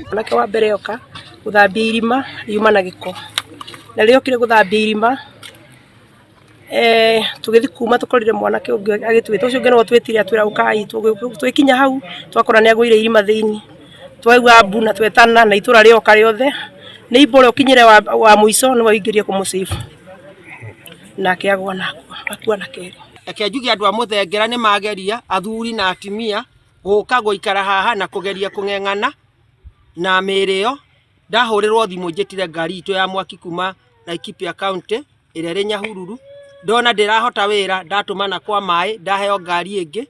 Mwanake wa mbere oka gũthambia irima riuma na gĩko, na rĩrĩa okire gũthambia irima tũgĩthiĩ kuma tũkorire mwanake ũngĩ agĩtwĩta, ũcio ũngĩ nĩwe ũtwĩtire atwĩra ũkai, twĩkinya hau twakora nĩ agũire irima thĩiniĩ, twaigua mbu na twetana na itũra rĩoka rĩothe, neighbour ũrĩa ũkinyire wa mũico nĩwe ũingĩrire kũmũ save nake agwa na akua, akua na kerĩ. Reke njuge andũ a Mũthengera nĩ mageria, athuri na atumia, gũka gũikara haha na kũgeria kũng'eng'ana na mĩĩrĩ ĩyo. Ndahũrĩrwo thimũ njĩtire ngari itũ ya mwaki kuma Laikipia County ĩrĩa ĩrĩ Nyahururu. Ndona ndĩrahota wĩra ndatũmana kwa maĩ ndaheo ngari ĩngĩ.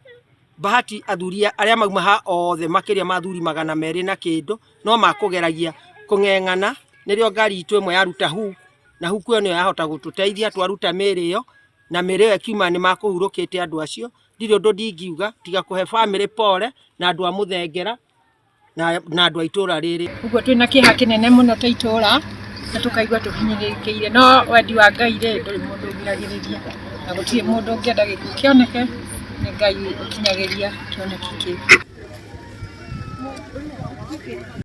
Bahati athuri arĩa mauma haha othe makĩria ma athuri 200 na kĩndũ no makũgeragia kũng'eng'ana. Nĩrĩo ngari itũ ĩmwe yaruta hook na hook ĩyo nĩyo yahota gũtũteithia twaruta mĩĩrĩ ĩyo na mĩĩrĩ ĩyo ĩkiuma nĩ makũhurũkĩte andũ acio. Ndirĩ ũndũ ndingiuga tiga kũhe bamĩrĩ pole na andũ a Mũthengera na andũ a itũra rĩrĩ. Ũguo twĩna kĩeha kĩnene mũno ta itũra na tũkaigua tũhinyĩrĩrĩkĩire, no wendi wa Ngai rĩ, ndũrĩ mũndũ ũgiragĩrĩria na gũtirĩ mũndũ ũngĩenda gĩkuũ kĩoneke, nĩ Ngai ũkinyagĩria kĩoneki kĩu.